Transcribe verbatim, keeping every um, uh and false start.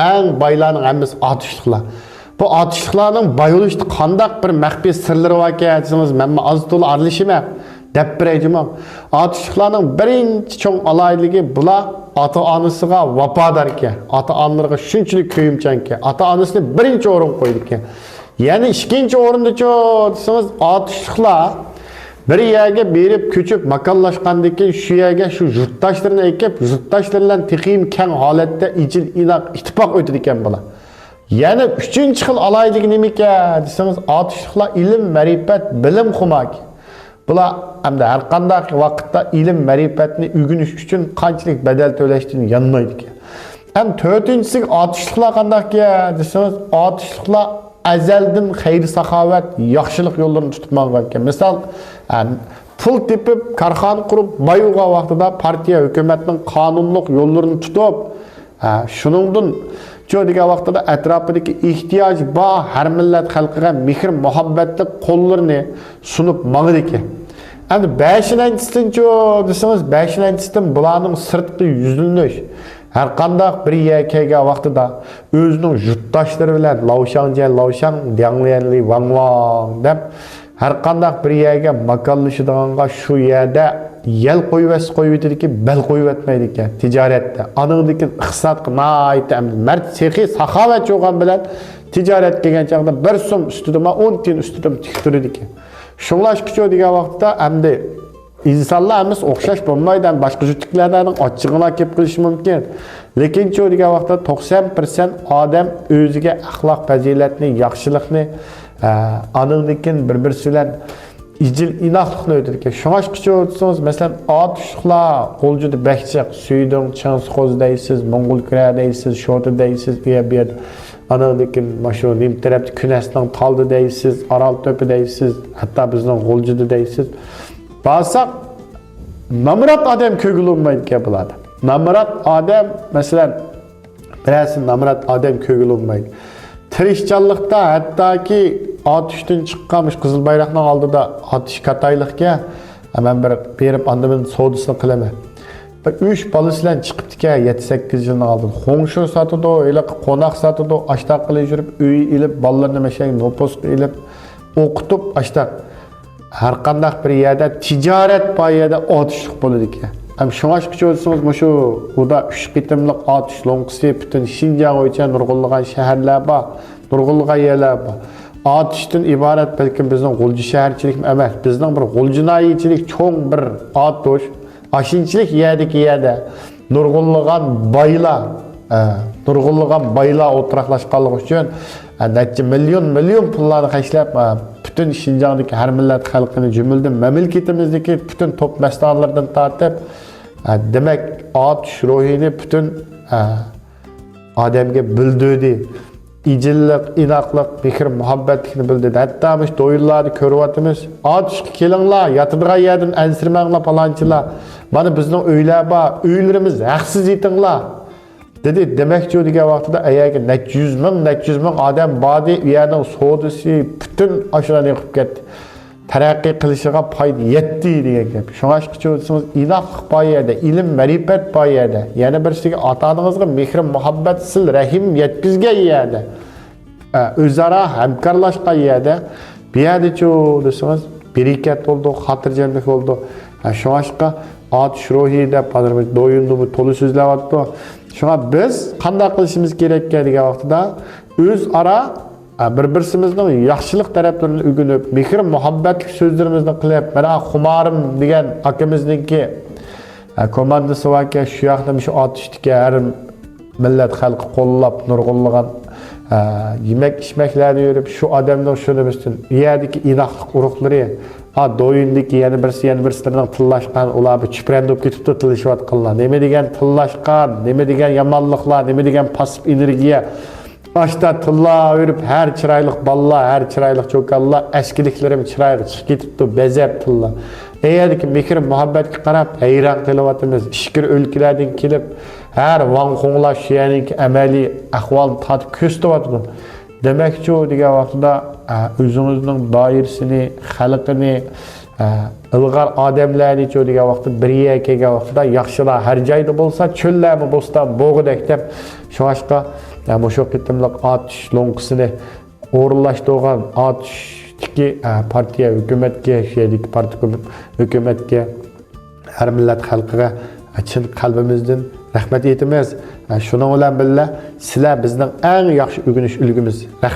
ئەڭ بايلارنىڭ ھەممىسى ئاتۇشلۇقلار. بۇ ئاتۇشلۇقلارنىڭ باي بولۇشتا قانداق بىر مەخپىي سىرلىرى باركەن دېسىڭىز، مەنمۇ ئاز تولا ئارىلىشىمەن. دەپ بېرەي جۇمۇ. ئاتۇشلۇقلارنىڭ بىرىنچى چوڭ ئالاھىدىلىكى، بۇلار ئاتا-ئانىسىغا ۋاپاداركەن، ئاتا-ئانىلىرىغا شۇنچىلىك كۆيۈمچانكەن، ئاتا-ئانىسىنى بىرىنچى ئورۇنغا قويىدىكەن. يەنە ئىككىنچى ئورۇندىچۇ دېسىڭىز، ئاتۇشلۇقلار بىر يەرگە بېرىپ كۆچۈپ ماكانلاشقاندىن كېيىن، شۇ يەرگە شۇ يۇرتداشلىرىنى ئەكىپ، يۇرتداشلىرى بىلەن تېخىمۇ كەڭ ھالەتتە ئىجىل-ئىناق، ئىتتىپاق ئۆتىدىكەن بۇلار. يەنە ئۈچىنچى خىل ئالاھىدىلىكى نېمىكەن دېسىڭىز، ئاتۇشلۇقلار ئىلىم، مەرىپەت، بىلىم خۇماركەن. بۇلار ئەمدى ھەر قانداق ۋاقىتتا ئىلىم، مەرىپەتنى ئۆگىنىش ئۈچۈن قانچىلىك بەدەل تۆلەشتىن يانمايدىكەن. ھەم تۆتىنچىسى، ئاتۇشلۇقلار قانداقكەن دېسىڭىز، ئاتۇشلۇقلار ئەزەلدىن خەير-ساخاۋەت، ياخشىلىق يوللىرىنى تۇتۇپ ماڭغانكەن. مىسال، ئە، پۇل تېپىپ، كارخانا قۇرۇپ، باي بولغان ۋاقتىدا پارتىيە، ھۆكۈمەتنىڭ قانۇنلۇق يوللىرىنى تۇتۇپ، ھە، شۇنىڭدىن چۇ دېگەن ۋاقتىدا ئەتراپىدىكى ئېھتىياجى بار ھەر مىللەت خەلقىگە مېھىر-مۇھەببەتلىك قوللىرىنى سۇنۇپ ماڭىدىكەن. ئەمدى بەشىنچىسىنچۇ دېسىڭىز، بەشىنچىسىدىن بۇلارنىڭ سىرتقى يۈزلىنىش، ھەر قانداق بىر يەرگە كەلگەن ۋاقتىدا ئۆزىنىڭ يۇرتداشلىرى بىلەن لاۋشاڭجيەن لاۋشاڭ، دياڭليەنلى ۋاڭ ۋاڭ دەپ، ھەر قانداق بىر يەرگە ماكانلىشىدىغانغا شۇ يەردە يەل قويۇۋەتسە قويۇۋېتىدىكەن، بەل قويۇۋەتمەيدىكەن تىجارەتتە. ئانىڭدىن كېيىن ئىقتىسادقا ناھايىتى ئەمدى مەرد، سېخىي، ساخاۋەتچى بولغان بىلەن تىجارەتكە كەلگەن چاغدا بىر سوم ئۈستىدىمۇ ئون تىيىن ئۈستىدىمۇ تىك تۇرىدىكەن. شۇڭلاشقىچۇ دېگەن ۋاقىتتا ئەمدى ئىنسانلار ھەممىسى ئوخشاش بولمايدۇ. ھەم باشقا جۈتلۈكلەرنىڭ ئاچچىقىنىلا كېلىپ قېلىشى مۇمكىن. لېكىنچۇ دېگەن ۋاقىتتا توقسان پىرسەنت ئادەم ئۆزىگە ئەخلاق پەزىلەتنى، ياخشىلىقنى، ئە، ئانىڭدىن كېيىن بىر-بىرسى بىلەن ئىجىل-ئىناقلىقنى ئۆتىدىكەن. شۇڭلاشقىچۇ دېسىڭىز، مەسىلەن، ئاتۇشلۇقلار غۇلجىدا بەك جىق، سۈيدۈڭ، چىڭسىخوز دەيسىز، موڭغۇل كۈرە دەيسىز، شوتا دەيسىز، ئۇ يەر بۇ يەردە. ئانىڭدىن كېيىن مانا شۇ نېمە تەرەپتە، كۈنەستىڭ تالدا دەيسىز، ئارال تۆپە دەيسىز، ھەتتا بىزنىڭ غۇلجىدا دەيسىز. بارساق، نامرات ئادەم كۆرگىلى بولمايدىكەن بۇلاردا. نامرات ئادەم، مەسىلەن، بىرەرسى نامرات ئادەم كۆرگىلى بولمايدۇ. تىرىشچانلىقتا ھەتتاكى ئاتۇشتىن چىققان مۇشۇ قىزىل بايراقنىڭ ئالدىدا ئاتۇش كاتايلىقكەن، مەن بىر بېرىپ ئاندىن سودىسىنى قىلىمەن. بىر ئۈچ بالىسى بىلەن چىقىپتىكەن، يەتتە سەككىز يىلنىڭ ئالدىدا. خۇڭشۇ ساتىدۇ، ھېلىقى قوناق ساتىدۇ، ئاشتاق قىلىپ يۈرۈپ، ئۆي ئېلىپ، بالىلىرىنى مەشەگە نوپۇسقا ئېلىپ، ئوقۇتۇپ، ئاشتاق. ھەر قانداق بىر يەردە تىجارەت بار يەردە ئاتۇشلۇق بولىدىكەن. ھەم شۇڭلاشقىچۇ دېسىڭىز، مۇشۇ ئۇدا ئۈچ قېتىملىق ئاتۇش لوڭقىسى پۈتۈن شىنجاڭ بويىچە نۇرغۇنلىغان شەھەرلەر بار، نۇرغۇنلىغان يەرلەر بار. ئاتۇشتىن ئىبارەت بەلكىم بىزنىڭ غۇلجا شەھەرچىلىكمۇ ئەمەس، بىزنىڭ بىر غۇلجا ناھىيەچىلىك چوڭ بىر ئاتۇش. ئاشۇنچىلىك يەردىكى يەردە نۇرغۇنلىغان بايلار، ئە، نۇرغۇنلىغان بايلار ئولتۇراقلاشقانلىقى ئۈچۈن، ئە، نەچچە مىليون، مىليون پۇللارنى خەجلەپ، ئە، پۈتۈن شىنجاڭدىكى ھەر مىللەت خەلقىنى، جۈملىدىن مەملىكىتىمىزدىكى پۈتۈن توپ مەستانىلىرىدىن تارتىپ، ئە، دېمەك، ئاتۇش روھىنى پۈتۈن، ئە، ئادەمگە بىلدۈردى. ئىجىللىق، ئىناقلىق، مېھىر-مۇھەببەتلىكنى بىلدۈردى. ھەتتا مۇشۇ دويۇنلاردا كۆرۈۋاتىمىز. ئاتۇشقا كېلىڭلار، ياتىدىغان يەردىن ئەنسىرىمەڭلار، پالانچىلار. مانا بىزنىڭ ئۆيلەر بار، ئۆيلىرىمىز ھەقسىز، يېتىڭلار، دېدى. دېمەكچۇ دېگەن ۋاقتىدا ئەيەرگە نەچچە يۈز مىڭ، نەچچە يۈز مىڭ ئادەم باردى، ئۇ يەرنىڭ سودىسى پۈتۈن ئاشۇلارنى يىقىپ كەتتى. تەرەققىي قىلىشىغا پايدا يەتتى دېگەن گەپ. شۇڭلاشقىچۇ دېسىڭىز، ئىناقلىق بار يەردە، ئىلىم-مەرىپەت بار يەردە، يەنە بىرسىگە، ئاتا-ئانىڭىزغا مېھىر-مۇھەببەت، سىل-رەھىم يەتكۈزگەن يەردە، ئە، ئۆزئارا ھەمكارلاشقان يەردە، بۇ يەردىچۇ دېسىڭىز، بەرىكەت بولىدۇ، خاتىرجەملىك بولىدۇ. ھە، شۇڭلاشقا ئاتۇش روھى دەپ ھازىر بىز دويۇندىمۇ تولا سۆزلەۋاتىدۇ. شۇڭا بىز قانداق قىلىشىمىز كېرەككەن دېگەن ۋاقتىدا، ئۆزئارا ھە، بىر-بىرسىمىزنىڭ ياخشىلىق تەرەپلىرىنى ئۆگىنىپ، مېھىر-مۇھەببەتلىك سۆزلىرىمىزنى قىلىپ، مانا خۇمارىم دېگەن ئاكىمىزنىڭكى، ھە، كوماندىسى باركەن، شۇ ياقتا مۇشۇ ئاتۇشتىكى ھەر مىللەت خەلقى قوللاپ نۇرغۇنلىغان، ھە، يېمەك-ئىچمەكلەرنى بېرىپ، شۇ ئادەمنىڭ شۇنى بىلسۇن، ئۇ يەردىكى ئىناقلىق ئۇرۇقلىرى، ھا، دويۇندىكى يەنە بىرسى، يەنە بىرسىلىرىنىڭ تىللاشقان، ئۇلار بىر چۈپرەندە بولۇپ كېتىپتۇ تىللىشىۋاتقانلار. نېمە دېگەن تىللاشقان، نېمە دېگەن يامانلىقلار، نېمە دېگەن پاسسىپ ئېنېرگىيە. ئاشتا تىللاۋېرىپ، ھەر چىرايلىق بالىلار، ھەر چىرايلىق چوكانلار، ئەسكىلىكلىرىمۇ چىرايغا چىقىپ كېتىپتۇ، بەزەپ تىللا. ئەيەردىكى مېھىر-مۇھەببەتكە قاراپ ھەيران قېلىۋاتىمىز. ئىچكىرى ئۆلكىلەردىن كېلىپ، ھەر ۋاڭ-خۇڭلار شۇ يەرنىڭكى ئەمەلىي ئەھۋالىنى تارتىپ كۆرسىتىۋاتىدۇ. دېمەكچۇ دېگەن ۋاقتىدا، ئە، ئۆزىڭىزنىڭ دائىرىسىنى، خەلقىنى، ئىلغار ئادەملەرنىچۇ دېگەن ۋاقىتتا، بىر يەرگە كەلگەن ۋاقتىدا ياخشىلار ھەر جايدا بولسا، چۆللەرمۇ بوستان بولغۇدەك دەپ، شۇڭلاشقا، ئە، مۇشۇ قېتىملىق ئاتۇش لوڭقىسىنى ئورۇنلاشتۇرغان ئاتۇشتىكى، ئە، پارتىيە ھۆكۈمەتكە، شۇ يەردىكى پارتكوم ھۆكۈمەتكە، ھەر مىللەت خەلقىگە، ئە، چىن قەلبىمىزدىن رەھمەت ئېيتىمىز. ئە، شۇنىڭ بىلەن بىللە، سىلەر بىزنىڭ ئەڭ ياخشى ئۆگىنىش ئۈلگىمىز. رەھمەت.